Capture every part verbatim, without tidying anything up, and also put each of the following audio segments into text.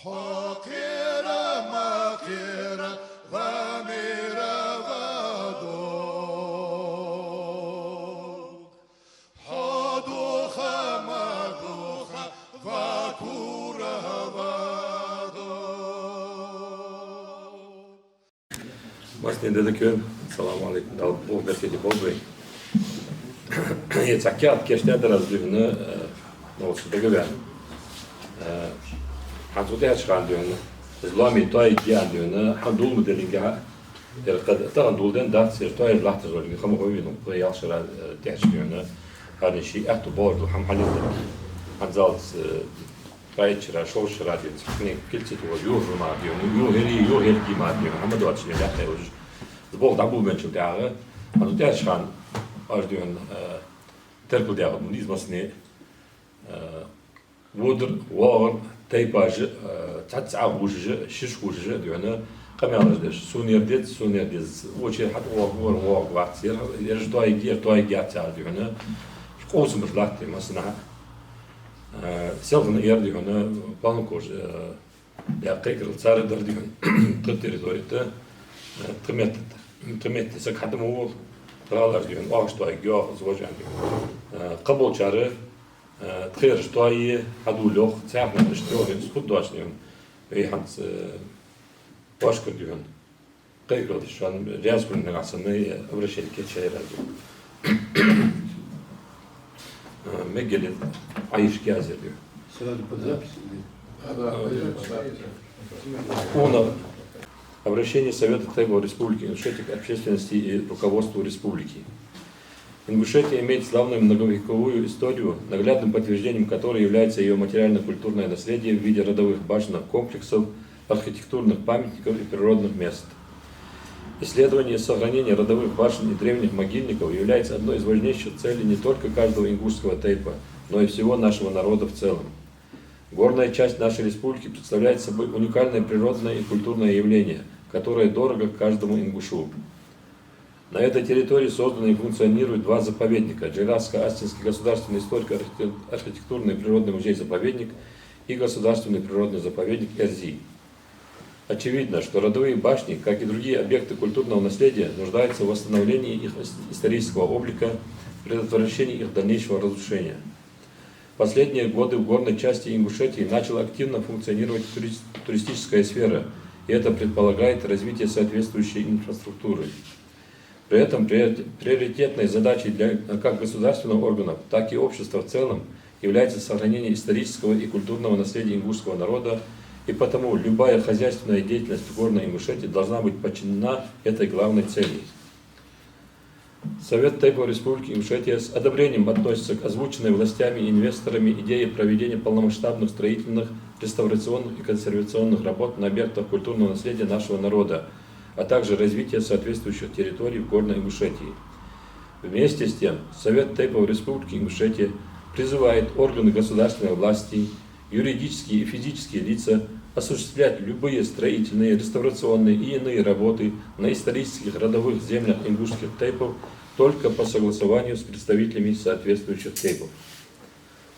Хьо кхера ма кхера, ва мера ва дог. Хьо духа ма духа, ва кура ва дог. Массане ди дика йойла. Ассаламу Ӏалайкум. Дала къахетам болба вай. Е цхьа каьхат кийчдаьдар аз духьала, э, новкъосташца дагаваьнна. Э, хӀанз цу тӀехьарча хана духьала, из лоаме тоаергья аьнна духьала, хьан дулма деллинге, ер кхы тахан дулденна дац, ер тоаяь латташ долга, хӀама ховш вена, кхы ялх шера, э, тӀехьарча духьала, хӀаране ший аьттув болаш дола хӀама хьалийца. ХӀанзалца, э, Пайчара, шовшара дийца, кхы килци тӀа вар, юха мара дийна, юха хӀирий, юха хӀирий мара дийна, хӀама доацаш дийна, лаьтта хьевжаш. Из болх дӀаболабенначул тӀехьагӀа, хӀанз тӀехьарча хана, аз дийна, э, теркалдаьхад ма дий из массане, э, водар, воагӀар, тайпаш, э, цхьацца Ӏохувшаш, ширша хувшаш дийна, къамаьлаш деш, сона ер деза, сона ер деза, воча ер хьатӀавоагӀа, вар воагӀа вац, ер, ераш тоаергья, ер тоаергьяц аьнна дийна, къовсамаш латт массанахьа. Э, селхан ер дийна, паланкош, э, я кхайкарал цар дар дийна, тха территори тӀа, э, тха метта, тха метта саг хьатӀа ма вола, тха гӀалаш дийна, оаш тоаергья, оаха из вожан дийна. Э, кхыболчар, э, тхоаш тоае, хьадувла йоах, цхьаькханаш тоае, из хӀама доацаш дийна. Вай хӀанз, э, оашкара дийна. Кхайкарал деш, шоана раьза хуле нагахьа санна, обращени кийчъяьр аз. Э, мегаш дале, Ӏайшке аз ер дийна. Сразу под запись или? Укхаза. Обращение Совета тейпов Республики Ингушетии к общественности и руководству республики. Ингушетия имеет славную многовековую историю, наглядным подтверждением которой является её материально-культурное наследие в виде родовых башенных комплексов, архитектурных памятников и природных мест. Исследование и сохранение родовых башен и древних могильников является одной из важнейших целей не только каждого ингушского тейпа, но и всего нашего народа в целом. Горная часть нашей республики представляет собой уникальное природное и культурное явление, которое дорого каждому ингушу. На этой территории созданы и функционируют два заповедника: Джейрахско-Астинский государственный историко-архитектурный природный музей-заповедник и государственный природный заповедник Эрзий. Очевидно, что родовые башни, как и другие объекты культурного наследия, нуждаются в восстановлении их ис-, исторического облика, предотвращении их дальнейшего разрушения. В последние годы в горной части Ингушетии начала активно функционировать турист-, туристическая сфера, и это предполагает развитие соответствующей инфраструктуры. При этом приорит-, приоритетной задачей для как государственного органа, так и общества в целом является сохранение исторического и культурного наследия ингушского народа, и потому любая хозяйственная деятельность в Горной Ингушетии должна быть подчинена этой главной цели. Совет тейпов Республики Ингушетия с одобрением относится к озвученной властями и инвесторами идее проведения полномасштабных строительных, реставрационных и консервационных работ на объектах культурного наследия нашего народа, а также развития соответствующих территорий в Горной Ингушетии. Вместе с тем, Совет тейпов Республики Ингушетия призывает органы государственной власти, юридические и физические лица осуществлять любые строительные, реставрационные и иные работы на исторических родовых землях ингушских тейпов только по согласованию с представителями соответствующих тейпов.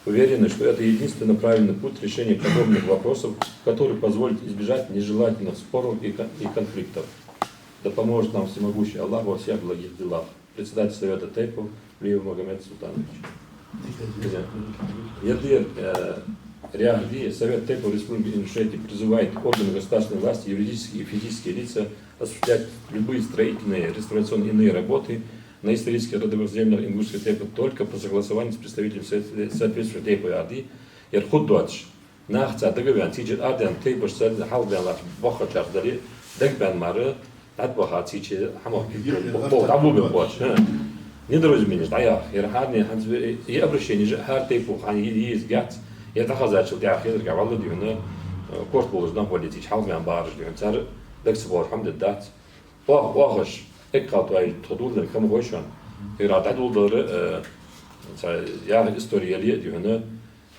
Уверены, что это единственно правильный путь решения подобных вопросов, который позволит избежать нежелательных споров и кон-, и конфликтов. Да поможет нам Всемогущий Аллах во всех благих делах. Председатель Совета тейпов Лиев Магомед Султанович. Ердир, э, ряхди Совет тейпов Республики Ингушетия призывает органы государственной власти, юридические и физические лица осуществлять любые строительные, реставрационные и иные работы на исторических родовых землях ингушских тейпов только по согласованию с представителями соотве-, соответствующих тейпов, аьнна ди, ер хӀама доацаш. Нах цхьа дагаваьнна, цигара арадаьнна, тайпаш царна хьалха баьнна латташ боккхагӀчарца дале, дагабаьнна мара, дӀатӀабаха цигара хӀама бо-, бо-, дӀаболабе боацаш, хӀа. Недоразуменеш дӀаяха. Ер хӀаране хӀанз ве-, е обращени же хӀара тайпо хьан е-, еза гӀац, е дӀахазачул тӀехьа хезаргахьа валла дийна, э, корта болаш нах вале цигара хьалха баьнна бараш дийна. Цар дага ца боалаш хӀама де дац. Оаха, оахаш, эггара хьалха тоаяь тхо дулденна хӀама хой шоана. Эггара дӀадулдалар, э, цхьа яха истори яле а дийна,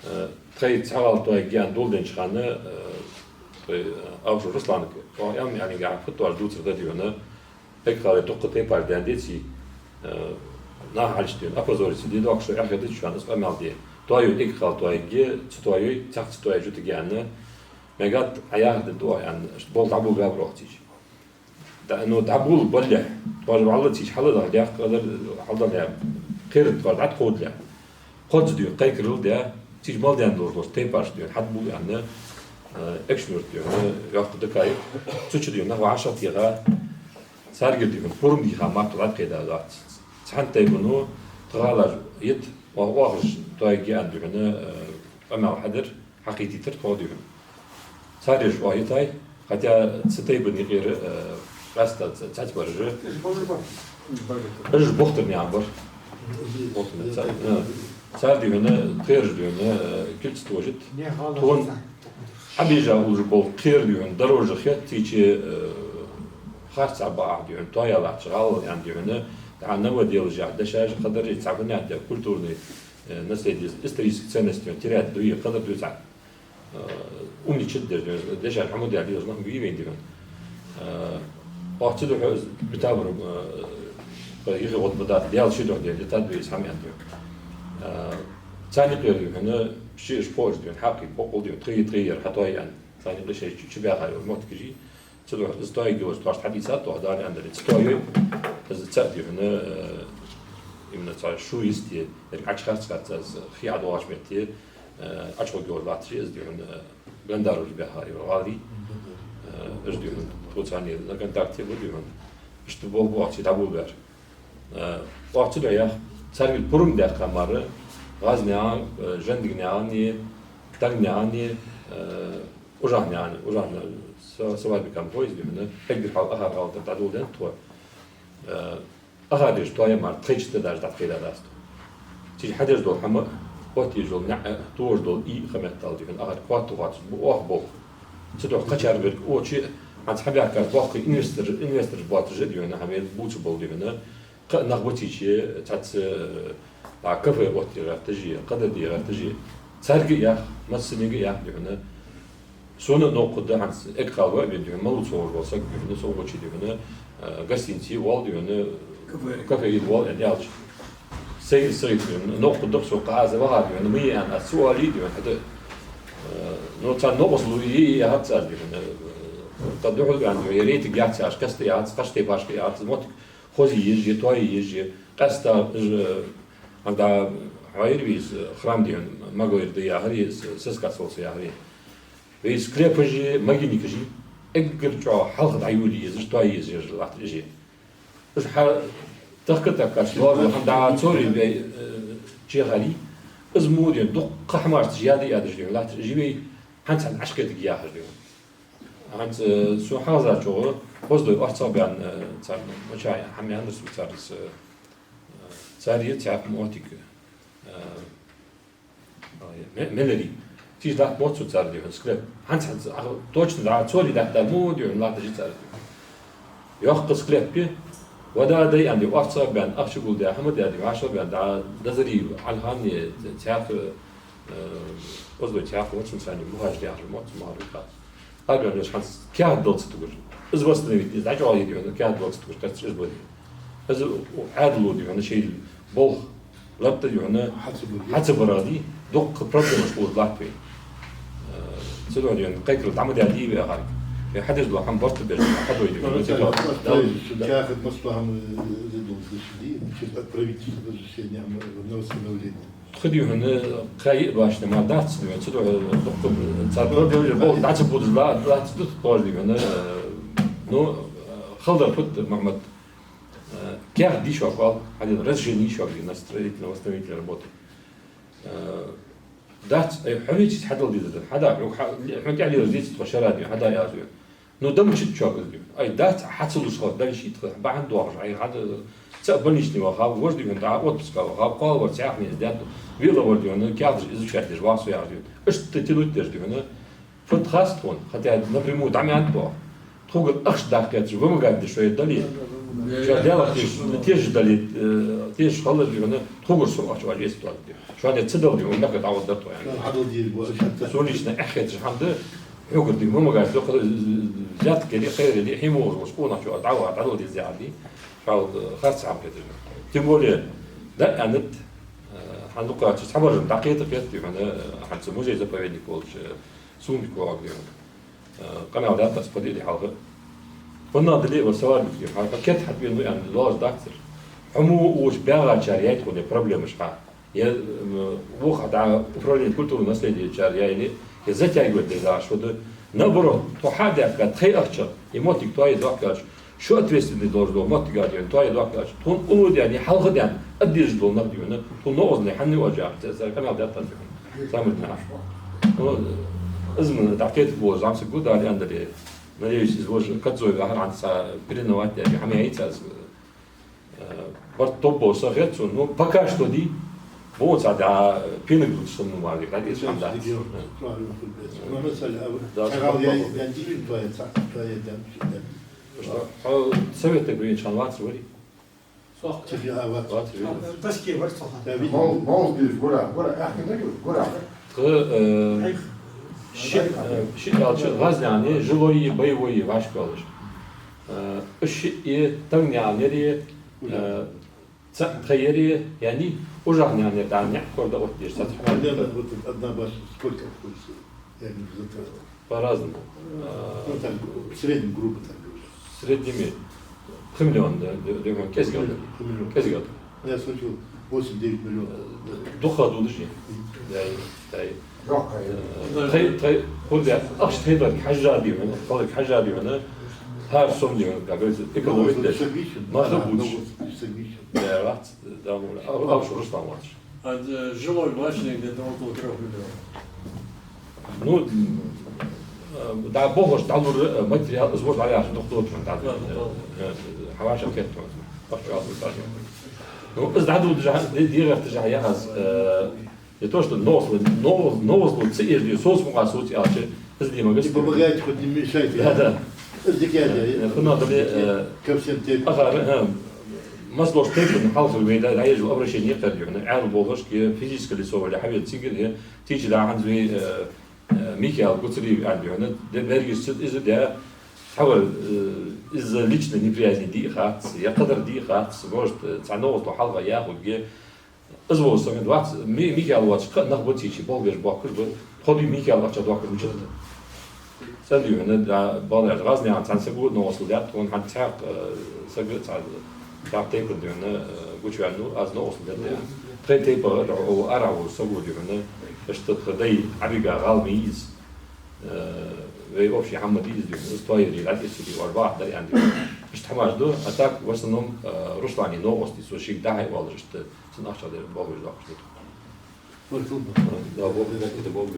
э, тхоай цхьа гӀала тоаергья аьнна дулденнача хана, э, тхоай, э, Аушев Русланага, оаха аьнна, аьнна, гӀа футтуаш дувцар да дийна, эггара хьалха дукха тайпаш даьнна деций, э, наха Ӏалашдийна, опозориться де доккха шо эхь хетац шоана, аз къамаьл де. Тоаюй эггара хьалха тоаергья, ца тоаюй, цхьацца тоаяь жутаргья аьнна, Мегат, Ӏа яхар да оаха, аьнна, иштта болх дӀаболабаьбар оаха цига. Да, ну, дӀаболабалалехь, тхоаш вӀалла цига хьалдаха, дехкъадар хьалдаха, кхерар тхоаш дӀатӀакховдалехь. Кхозза дийна кхайкарал даь, цига мел даьнна долаш дола тайпаш дийна хьатӀабоал аьнна, э, Экажкъонгий дийна йоккха дакаев. Цу чу дийна нах вӀашагӀтеха, царгара дийна пурам дийха мара дӀатӀакхийда дац. Цхьан тайпано тха гӀалаш йита, оаха, оаха уж тоаергья аьнна дийна, э, къамаьл хьадир, хьакхийтийтар тхо дийна. Цар уж оаха йитай, хотя цу тайпан юкъера, э, къаьстта ца-, цхьацца бар уж. Уж бохтар наьха бар. Бохтар наьха, ца-, э, цар дийна, тхоай уж дийна, э, кулг ца тожийта. Тхона хьабежа уллаш бола кхера дийна дорожа хет, цига, э, харцахьа баха дийна, тоаялахьча гӀалгӀай аьнна дийна, дӀа новоделаш яха дешаш, кхыдар цхьа хӀанад культурный, э, наследие, исторические ценности терять дуй, кхыдар дуй цхьа. Э, умничать деш, деш, дешаш хьамадаьле, из нах бий вайна дийна. Э, оаха цу духьа из битабар, э, юхе гӀод ма дац, Даьла ший духьа дийна, тӀа дувц хьама аьнна дийна. Э, царна юкъера дийна, ши иш поаж дийна, хьакхий, бокъонца дийна, тхи, тхи яр, хьатоай аьнна. Царна юкъе шоай чу, чу баьха йола моттигаш я. Цу духьа из тоаергйолаш тхоашта хьадийцад оаха, Дала аьнна дале, ца тоайой, из цаӀ дийна, э, именно цхьа шу йисте, еррига Ӏочухарцхарца из хий ӀодоагӀача метте, э, Ӏочухаргйолаш латташ я из дийна, э, Гондаров баьха йола гӀалий, э, уж дийна, тхоца цхьана на контакте ба дийна. Иштта болх ба оаха цига дӀаболабаьр. Э, оаха цу духьа яхар, царгара пурам даьккха мара, ГӀазнегӀан, э, ЖандигнегӀан, Тагнаькъан, э, Ужахнаькъан, Ужахнаькъан, Са-, Саварбикан поезд дийна, эггара хьалха Ахар гӀала тӀара дӀадоладаьннад тхо. Э, Ахар деш тоае мара, тхоай чу тӀа даже дӀатӀакхийда дац тхо. Цига хьадеш дола хӀама, оттаеш йола наӀар, тохаш дола ийӀ ха меттел дийна, Ахар котта хоатташ ба оаха болх. Цу духьа кхычар верг, о, чи, хӀанз хьабаьхкача боккхий инвестор, инвестораш боацаш а дийна, хӀама бувцаш бола дийна, кхы а нах ба цига, цхьацца, а, кафе оттае гӀерташ а, кхыдар де гӀерташ а. Царга а ях, массанега а ях дийна. Сона а новкъа да хӀанз, эггара хьалха ва а вена дийна, малув ца ховш вола саг дийна, со гуча дийна, а, гостинице воал дийна, кафе, кафе йила воал аьнна аьлча. Сай, сай дийна, новкъа да-кх со, кхы аз ваха дийна, ма е аьнна, аз ца оалий дийна, хӀаьта, а, но царна новкъостал е, е яхац аз дийна. Кхы духьал ваьнна дийна, е рейтинг яц аз, каста яц, кхыча тайпашка яц, мотт хоза еза, тоае еза, къаьстта, э, хӀанз дӀа хьоайра вай из храм дийна, Магаера да яхар, из Сескацолса яхар. Вай склепаш а, могильникаш а, эггара чӀоагӀа хьалха дӀайолае езаш, тоае езаш латтар уж. Уж хьа тахка-тахка, лоархӀаш хӀама дӀа цори вай, э, чехали, из мо дийна, дуккха хӀамаш яда-ядаш дийна латтар уж вай, хӀанз хӀанз Ӏочукхетаргьяхаш дийна. ХӀанз, э, со хьалхазачох, Оздой орцагӀбаьнна, э, цар мача хӀама яьннар сога цар, э, цар е цхьа моттиг, э, ме-, мелари. Цига латта моттац цар дийна склеп. ХӀанз, хӀанз, а, точно, да, цори латта мо дийна латташ я цар дийна. Йоккха склеп я, вода дай аьнна дийна, орцагӀбаьнна, ахча гулдаь, хӀама даь дийна, вӀашагӀбаьнна, да, дазари, Ӏалханне, цхьаькха, э, Оздой цхьаькха, вацан сани, мухаж яхар, моттац мухаж яхар. Агар уж хӀанз каьхат дала ца тугаш. Из восстановить, из дӀачӀоагӀъе дийна, каьхат дала ца тугаш, кхаьчача уж ба дийна. Из Ӏаьдало дийна, шоай болх латта дийна, хьа ца баргӀа дий, дуккха проблемаш хул латта вай. Э, цудухьа дийна, кхайкарал дӀа ма даьдий вай Ахарга. Вай хьадеш дола хӀама барт беш, хьадой дийна, ну, цигара. Каьхат массадола хӀама, э, задумал деш дий, через правительство разрешение, хӀама на восстановление. Тхо дийна, кхы а йиъ башня мара дац дийна, цудухьа дуккха цар проблема болх дӀа ца будаш ла-, латта да тхоаш дийна, э, ну, э, хала дар фуд, Мухьмад, э, каьхат дий шуга, оал, хьадийна разрешени йий шуга дийна на строительно-восстановительные работы. Э, дац, ай, хьо вичи хьадала дезар да, хьада, хьо-, хьа-, хьона тӀехьа лелаш деций тхо шера дийна, хьада яхаш дийна. Ну, да мичад шуга из дийна. Ай, дац, хьа ца луш хилча, дала шийтта хила, бахьан доахаш, ай, хьада, цхьа больничный вахав, вож дийна, дӀа отпуска вахав, кхоалагӀвар цхьаькханеца даьд, велавар дийна, каьхаташ изучать деш ваха со яхаш дийна. Иштта тянуть деш дийна. Фуд хац тхона, хотя напрямую дӀа ма аьннад оаха. Тхогара ахча даккха кхеташ, вымогать деш шоай дале, шоай Даьлах тешаш, тешаш дале, э, тешаш хилар дийна, тхогара со ахча вӀаши эца доазув дийна. Шоана ца дала дийна, мехка дӀагӀоргдар тхо, яьннай. Сона лично эхь хеташ хӀама да, хьогара дийна, вымогать деш, взятка яде, кхерале, хьо мо волча къонахчоа дӀаваха, дӀадала деза яхар дий, шоана харц хӀама хеташ. Тем более, да, аьннад, э, хӀанз дукхагӀча цхьабараш дӀакхета-кхета дийна, э, хӀанз музей-заповедник волча, э, Сунбиков ваг дийна. Э, къамаьл даьд аз кхо ди хьалха. ХӀанз дале а вар савар битге хьалха кет хьатӀавена ва аьнна лоаз дацар. Хьо мо уж бегӀачар яйта хьона проблемаш хьа. Я, м, вуха да управление культуры наследия чар яйли, я затягивать де даш хӀу да. Наоборот, тхо хьа дехка тхай ахча, и моттиг тоае дохкаш, шо ответственный должен моттиг а дюйна, тоае дохкаш. Тхона улу дяни, хьалха дян, аддижа дол нах дюйна, тхона новозле хьанни ваджа, це, це къамаьл даьд аз. Самый дна. Ну, из мо да тет бо замса гу дали андале. Надеюсь, из вож кадзой гахар анца переновать дяди, хьама яйца аз. Э, барт тоббо са хет цун, ну, пока что ди, бо ца да, пинг дут сум ну вали, да, из хам да. Да, Чагал я, я дивин твоя, ца-, твоя, да, да. Что, а, совет так вин чан вац вари? Сох. Чехи а вац. Вац вари. Даске вар сох. Да, видимо. Мол, мол, див, гура, гура, ахи, да, гура. Тхы, э, ши, э, ши алча ГӀазнегӀане, жилой, боевой, вашкалаш. Э, ши и тагнегӀане, э, ца-, тхайери, яни, ужахнегӀане, да, не, корда оттеш, сац хьамал. Примерно вот одна башня сколько обходится? Я не знаю. По-разному. Ну, так, в среднем, грубо так говоря. В среднем пхи миллион, да, да, да, кӀезига. Пхи миллион. КӀезига. Я слышал, восемь-девять миллионов. Духа дудаш. Да, да. Тхай, тхай, хурда, ахш тхай дар хьажа дивана, халк хьажа дивана, хар сом дивана, как говорится, экология. Маха будеш. Да, вац, да, мула. А, а, шо Руслан вац. А, э, жилой башня где-то около трёх миллионов. Ну, м, э, да, богош, да, ну, э, материал, из вот, да, я, ну, кто там, да, да, да, э, э, хаваша кет там, пахча, а, вот так. Ну, из да, ну, да, ди-, директор же, я, э, не то, что нос, нос, нос, вот, це, ежели соц, муха соц, я, че, из не могу. Не помогайте, хоть не мешайте. Да, да. Из дикая, да, э, ну, надо мне, э, ко всем тем. Ага, э, Маслош тайпан хьалха вай да, да, ежел обращение кхар дюхна, аьл болаш ке физическое лицо вали хьавел цигар, е тичи да хьанз вай, э, э, Михаил Гуцериев аьл дюхна, де бергиш цит из да, хьавар, э, из-за личной неприязни ди хац, я кадар ди хац, может, э, ца новосло хьалха яхуд ге, из вол сами двадцать, Ми-, Михаил вац, кха нах бу тичи, болгаш бохкаш бу, ходи Михаил вац, дохкаш мучат. Цан дюхьна, да, балар, ГӀазнегӀан цан сагу новосло даьд, тхона хьан цхьаккха, э, сага цхьа, цхьаккха тайпан дюхьна, э, гучаваьнну, аз новосло даьд, да. Тхай тайпа, о, ара вол сагу дюхьна, иштта тха дай, Ӏабига гӀалми из, э, вай общий хьамма диз дюхьна, из тоаери, ад исси ди, вар бахт дар ян дюхьна. Иштта хьамаш ду, а так, в основном, э, Руслани новости, со шин дахьай валаш, иштта, цун ахча дар, болгаш дохкаш ду. Да, бо-, да, это бо-,